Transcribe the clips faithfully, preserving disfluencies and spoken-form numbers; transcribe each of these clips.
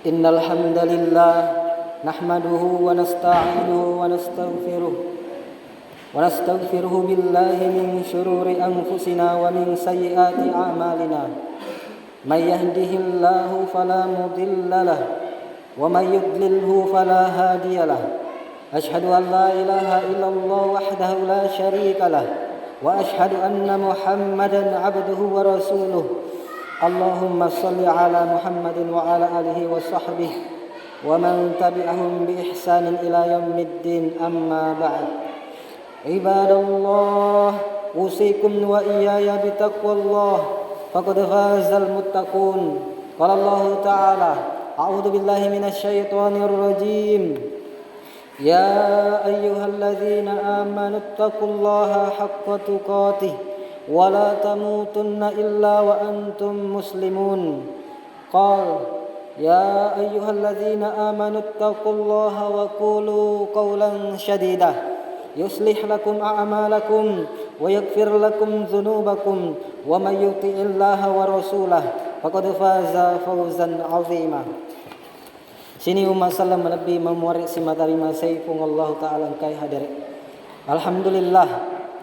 إن الحمد لله نحمده ونستعينه ونستغفره، ونستغفره بالله من شرور أنفسنا ومن سيئات أعمالنا. من يهده الله فلا مضل له، ومن يضلله فلا هادي له. أشهد أن لا إله إلا الله وحده لا شريك له، وأشهد أن محمدا عبده ورسوله. اللهم صل على محمد وعلى آله وصحبه ومن تبعهم بإحسان إلى يوم الدين، أما بعد. عباد الله، أوصيكم وإياي بتقوى الله، فقد فاز المتقون. قال الله تعالى: أعوذ بالله من الشيطان الرجيم. يا أيها الذين آمنوا اتقوا الله حق تقاته ولا تموتن إلا وأنتم مسلمون. قال: يا أيها الذين آمنوا اتقوا الله وقولوا قولا سديدا يصلح لكم أعمالكم ويغفر لكم ذنوبكم ومن يطع الله ورسوله فقد فاز فوزا عظيما. Sining umma selleng malebbi, mamuare simatarima sai Puang Allahu Ta'ala engkae hadere. Alhamdulillah,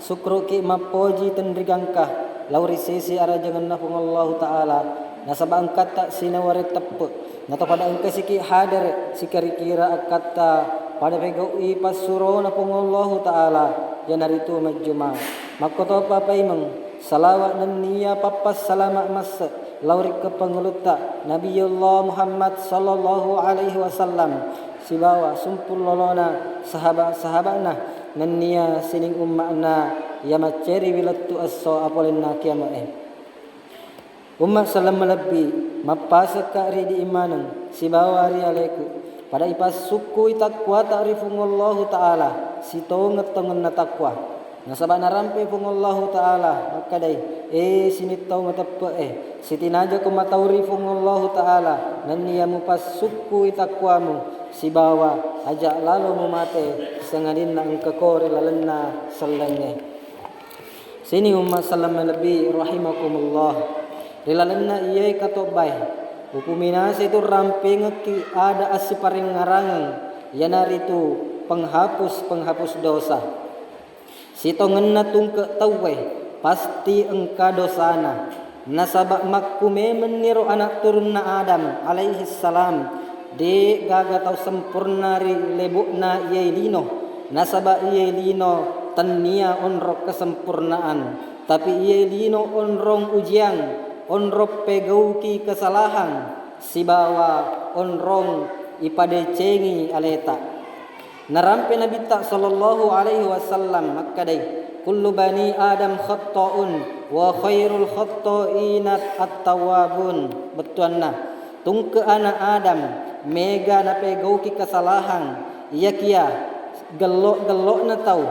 sukkuruki mappoji tenrigangka lao ri sese arajangenna Puang Allahu Ta'ala, nasaba engkatta sinawa ri teppe, natopada engkasiki hadere sikira-kira akkatta pada pegau'i passurona Puang Allahu Ta'ala, iyanaritu majjuma. Makkotopa paimeng salawa nenniya pappassalama masse lao ri Kapangulutta Nabiyullah Muhammad sallallahu alaihi wasallam sibawa sumpung lolona sahaba-sahaba'na nenniya sining umma'na iya macceriwi lettu esso apolenna kiama'e. Umma selleng malebbi, mappasekka ri idi maneng sibawa ri aleku, pada ipassukkui takkuata ri Puang Allahu Ta'ala sitongeng-tongenna takwa. Nasaba narampe Puang Allahu Ta'ala makkedai, "E sining tau mateppe'e, sitinajako matau ri Puang Allahu Ta'ala nenniya mupassukkui takwamu sibawa aja lalo mumate sangadinna engkako ri lalenna sellengnge." Sining umma selleng malebbi rahimakumullah. Ri lalenna iyae katobbae, upuminasai tu rampengekki ada assiparengngarangeng, iyanaritu penghapus-penghapus dosa. Sitongenna tungke tauwe pasti engka dosana, nasaba makkumemenniro ana' turunna Adam alaihissalam, de' gaga tau sempurna ri lebo'na iyae lino, nasaba iyae lino tennia onrong kesempurnaan, tapi iyae lino onrong ujiang, onrong pegauki kesalahang, sibawa onrong ipadecengi aleta. Narampe Nabitta sallallahu alaihi wasallam makkedai, "Kullu bani Adam khatta'un wa khairul khatta'ina at-tawwabun." Bettuanna, tungke ana' Adam mega napegauki kesalahang, iyakiya gello-gello'na tau,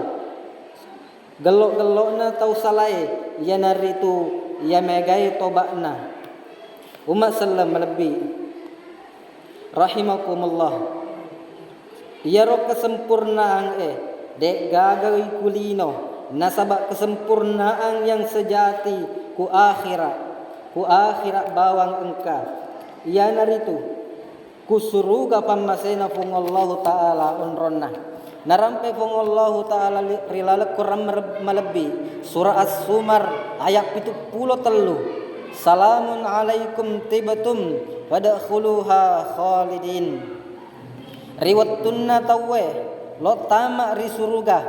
gello-gello'na tau salae iyanaritu iya megae toba'na. Umma selleng malebbi rahimakumullah. Iyaro kesempurnaangnge, de'gaga ikulino, nasaba kesempurnaan yang sejati ku akhira, ku akhira bawang engka. Iyanaritu ku suruga pammasena Puang Allahu Ta'ala onronna. Narampe Puang Allahu Ta'ala li-, ri laleng Quran mer-, malebbi, Surah As-Zumar ayat pitu pulo tellu, "Salamun alaikum tibtum fadkhuluha khalidin." Ri wettunna tauwe lo tama ri suruga,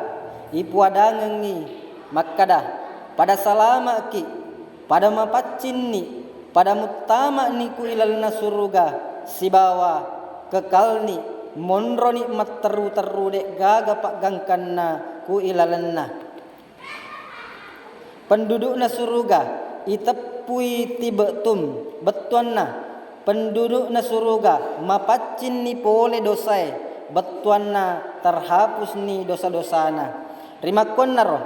ipuadangengngi makkada, "Pada salama'ki, pada mapaccinni, pada muttama'ni ku ilalenna suruga, sibawa kekalni, monroni matteru-teru de'gaga paggangkanna ku ilalenna." Pendudu'na suruga iteppui tibtum, bettuanna pendudu'na suruga mapaccinni pole dosae, bettuanna terhapusni dosa-dosana. Rimakkuannaro,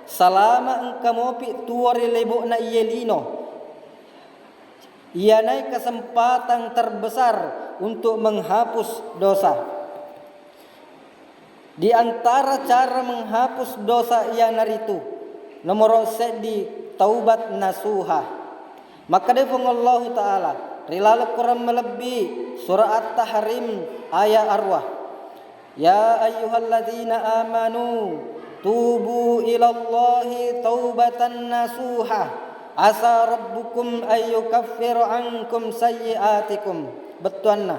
salama engka mopi tuo ri lebo'na iye lino. Iyanae kesempatan terbesar untuk menghapus dosa. Di antara cara menghapus dosa iyanaritu, nomoro seddi, taubat nasuha. Makkeda Puang Allahu Ta'ala, ri laleng Quran malebbi, surah At-Tahrim, ayat aruwa. Ya ayyuhalladzina amanu tubu ilallahi taubatan nasuha, asa rabbukum ayyukaffira ankum sayyi'atikum. Bettuanna,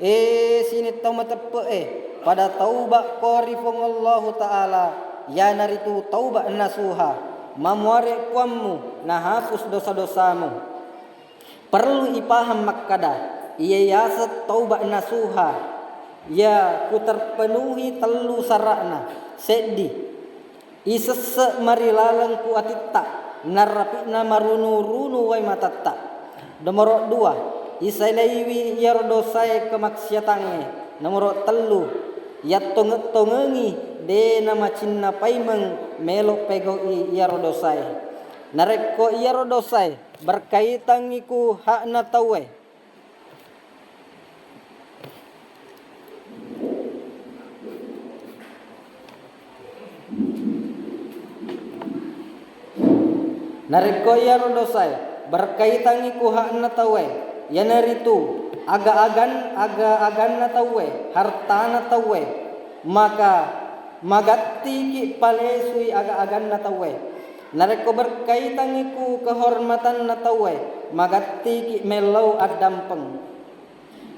e sining tau mateppe'e, pada tauba ko ri Puang Allahu Ta'ala, iyanaritu tauba nasuha, mamuare Puammu nahapus dosa-dosamu. Perlu ipahang makkada, iya yaseng tauba nasuha, iya ku terpenuhi tellu sara'na. Seddi, isesse marilaleng ku atitta, narapi'na marunu-runu wai matatta. Nomoro dua, isalaiwi iyaro dosae kemaksiatangnge. Nomoro tellu, yattonge-tongengi de namacinna paimeng melo pegau'i iyaro dosae. Narekko iyaro dosae berkaitangngi ku hakna tauwe. Narekko iyaro dosae berkaitangngi ku hakna tauwe, iyanaritu aga-agan-, aga-aganna tauwe, hartana tauwe, maka magattiki palesui aga-aganna tauwe. Narekko berkaitangngi ku kehormatanna tauwe, magattiki mellau addampeng.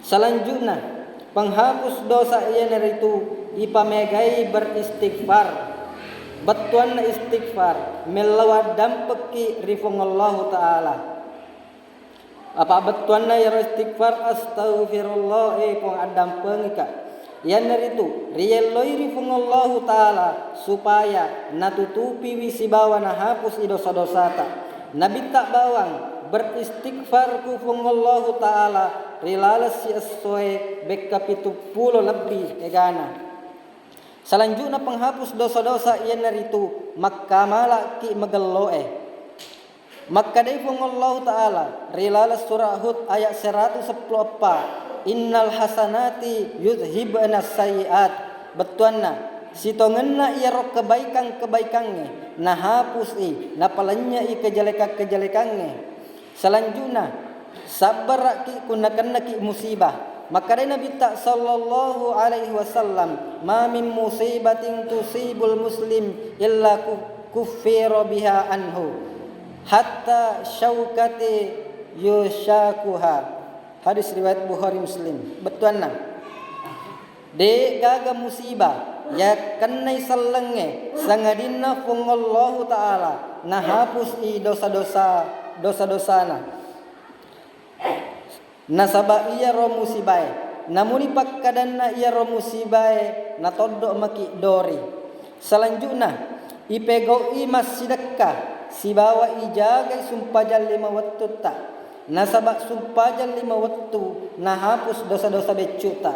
Selanjutna, penghapus dosa iyanaritu ipamegai beristighfar. Bettuanna istighfar, mellau addampekki ri Puang Allahu Ta'ala. Apa bettuanna iyaro istighfar, astaghfirullah, e Puang, addampengika. Iyanaritu riyelloi ri Puang Allahu Ta'ala supaya natutupiwi sibawa nahapusi dosa-dosata. Nabitta bawang beristighfar ku Puang Allahu Ta'ala ri laleng siessoe bekka pitu pulo lebbi egana. Selanjutna penghapus dosa-dosa iyanaritu makkamalaki magelloe. Makkedai Puang Allahu Ta'ala ri laleng surah Hud ayat seratu seppulo eppa, "Innal hasanati yudhhibna sayyi'at." Bettuanna, sitongenna iyaro kebaikang-kebaikangnge nahapusi, napalennyei kejelekang-kejelekangnge. Selanjutna, sabbaraki ku nakennaki musibah. Makkedai Nabitta sallallahu alaihi wasallam, "Ma min musibatin tusibul muslim illa ku-, kuffira biha anhu hatta syaukati yusyakuha." Hadis riwayat Bukhari Muslim. Bettuanna, de'gaga musibah yakennai sellengnge, sangadinna Puang Allahu Ta'ala nahapusi dosa-dosa, dosa-dosana. Nasaba iyaro musibae, namuni pakkadanna iyaro musibae, natoddo maki dori. Selanjutna, ipegau'i massidekka sibawa ijagai sumpajang lima wettutta. Nasaba sumpajang lima wettu nahapus dosa-dosa beccutta.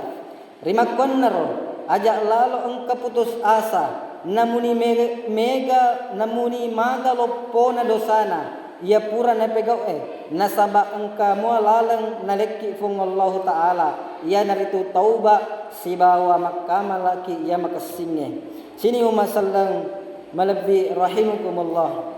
Rimakkuannaro, aja lalo engka putus asa, namuni me-, mega, namuni maga loppona dosana iya pura napegau'e, nasaba engka mua laleng nalekki Puang Allahu Ta'ala, iyanaritu tauba sibawa makkamalaki iya makessingnge. Sining umma selleng malebbi rahimakumullah.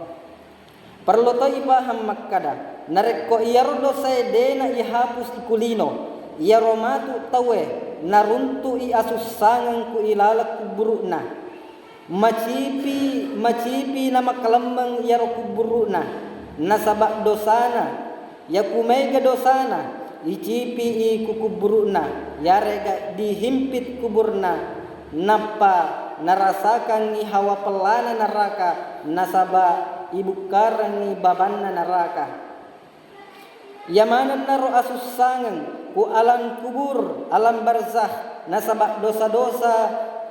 Parellu to ipahang makkada, narekko iyaro dosae de'na ihapus ikulino, iyaro matu tauwe naruntu'i asussangeng ku ilaleng kuburu'na. Macipi, macipi namakalemmeng iyaro kuburu'na, nasaba dosana. Yaku maega dosana, icipi'i ku kuburu'na, yarega dihimpit kuburna, nappa narasakangngi hawa pellana naraka, nasaba ibukkarengngi babanna naraka. Iya manennaro asussangeng ku alam kubur, alam barzakh, nasaba dosa-dosa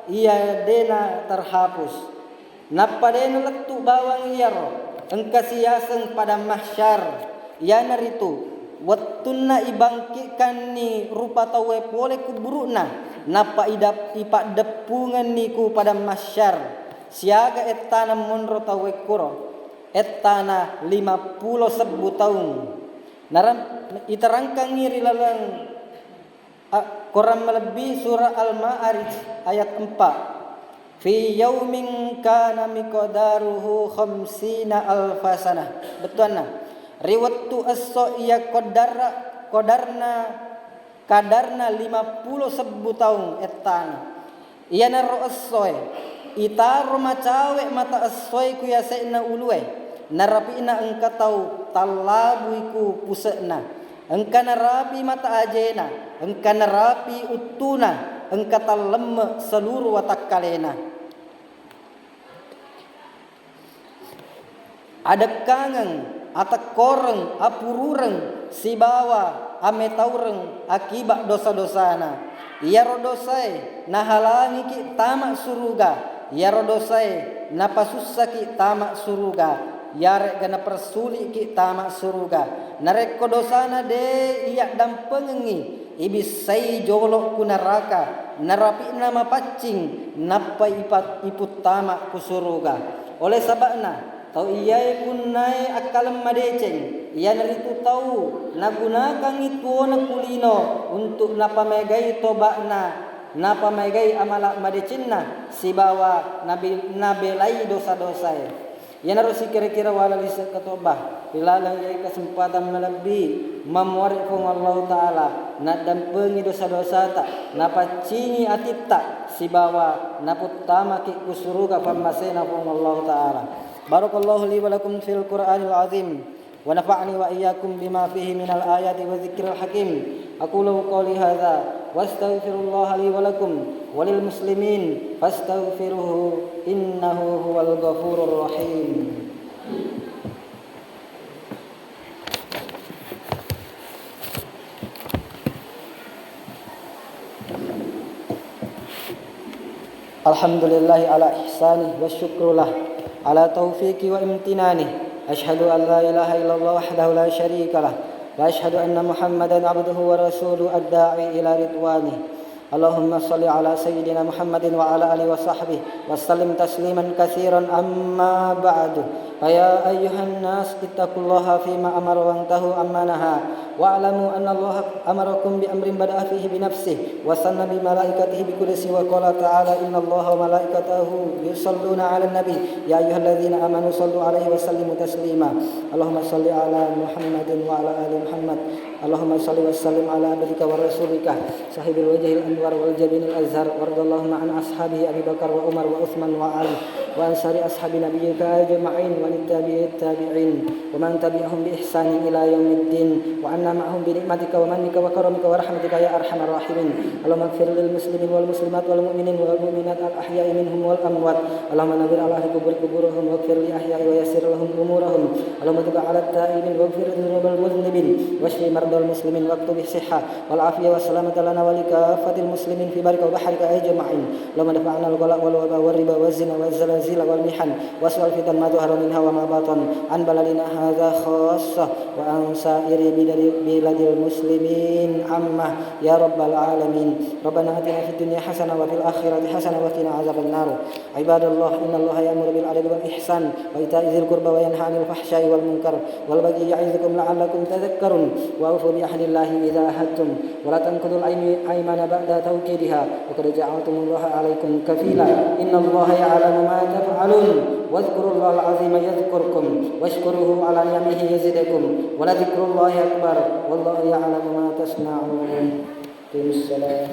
iya de'na terhapus. Nappa de' nalettu bawang iyaro engka siyaseng Padang Mahsyar, iyanaritu wettunna ibangkitkanni rupa tauwe pole kuburu'na, nappa idap-, ipaddeppungenni ku Padang Mahsyar, siaga ettana monro tauwe kuro, ettana lima pulo sebbu taung. Naram-, iterangkangngi ri laleng A-, Quran malebbi surah Al-Ma'arij ayat empat. "Fi yaumin kana miqdaruhu khamsina alfa sanah." Bettuanna, ri wettu esso iya koddarra kodarna, kadarna limappulo sebbu taung ettana. Iyanaro essoe, itaro macawe mata essoe ku yase'na ulue, narapi'na engka tau tallabui ku puse'na. Engka narapi mata ajena, engka narapi uttuna, engka tallemme seluruh watakkalena. Adekkangeng, atekkoreng, apurureng, sibawa ametaureng akiba dosa-dosana. Iyaro dosae nahalangiki tama suruga, iyaro dosae napasussaki tama suruga, iyare'ga napersuliki tama suruga. Narekko dosana de iyaddampengengngi, ibissai jolo ku naraka, narapi'na mapaccing, nappa ipa-, iputtama ku suruga. Oleh saba'na, tau iyae punnae akkaleng madeceng, iyanaritu tau nagunakangngi tuwona ku lino untuk napamaegai toba'na, napamaegai amala madecenna, sibawa nabi-, nabelai dosa-dosae. Iyanaro sikira-kira wala lise' katoba, ri laleng iyae kesempatan malebbi, mammuare Puang Allahu Ta'ala, naddampengi dosa-dosata, napaccingi atitta, sibawa naputtamaki ku suruga pammasena Puang Allahu Ta'ala. Barakallahu li wa lakum fil Qur'anil azim, wa nafa'ni wa iyyakum bima fihi minal ayati wa dzikril hakim. Aqulu qawli hadza wa astaghfirullaha li wa lakum wa lil muslimin fastaghfiruhu innahu huwal ghafurur rahim. الحمد لله على إحسانه والشكر له على توفيقه وامتنانه. أشهد أن لا إله إلا الله وحده لا شريك له، وأشهد أن محمدا عبده ورسوله الداعي إلى رضوانه. اللهم صل على سيدنا محمد وعلى آله وصحبه وسلم تسليما كثيرا. أما بعد، فيا أيها الناس، اتقوا الله فيما أمر وانتهوا عما نهى. واعلموا أن الله أمركم بأمر بدأ فيه بنفسه وثنى بملائكته بقدسه وقال تعالى: إن الله وملائكته يصلون على النبي، يا أيها الذين آمنوا صلوا عليه وسلموا تسليما. اللهم صل على محمد وعلى آل محمد. اللهم صل وسلم على عبدك ورسولك صاحب الوجه الأنور والجبين الأزهر، وارض اللهم عن أصحابه أبي بكر وعمر وعثمان وعلي، وعن سائر أصحاب نبيك أجمعين، وعن التابعي التابعين، ومن تبعهم بإحسان إلى يوم الدين، وعنا معهم بنعمتك ومنك وكرمك ورحمتك يا أرحم الراحمين. اللهم اغفر للمسلمين والمسلمات والمؤمنين والمؤمنات الأحياء منهم والأموات. اللهم نور على أهل القبور قبورهم، واغفر للأحياء ويسر لهم أمورهم. اللهم تب على التائبين، واغفر ذنوب المذنبين، واشف مرضى المسلمين، واكتب الصحة والعافية والسلامة لنا ولكافة المسلمين في برك وبحرك أجمعين. اللهم ادفع عنا الغلاء والوباء والربا والزنا والزلازل والمحن وسوء الفتن ما ظهر منها وما بطن عن بلدنا هذا خاصة وعن سائر بلاد، بلاد المسلمين عامة يا رب العالمين. ربنا آتنا في الدنيا حسنة وفي الآخرة حسنة وقنا عذاب النار. عباد الله، إن الله يأمر بالعدل والإحسان وإيتاء ذي القربى وينهى عن الفحشاء والمنكر والبغي يعظكم لعلكم تذكرون. وأوفوا بعهد الله إذا عاهدتم ولا تنقضوا الأيم-، الأيمان بعد توكيدها وقد جعلتم الله عليكم كفيلا. إن الله يعلم ما تفعلون. واذكروا الله العظيم يذكركم واشكروه على نعمه يزدكم ولذكر الله أكبر. والله يعلم ما تصنعون. أقيموا الصلاة.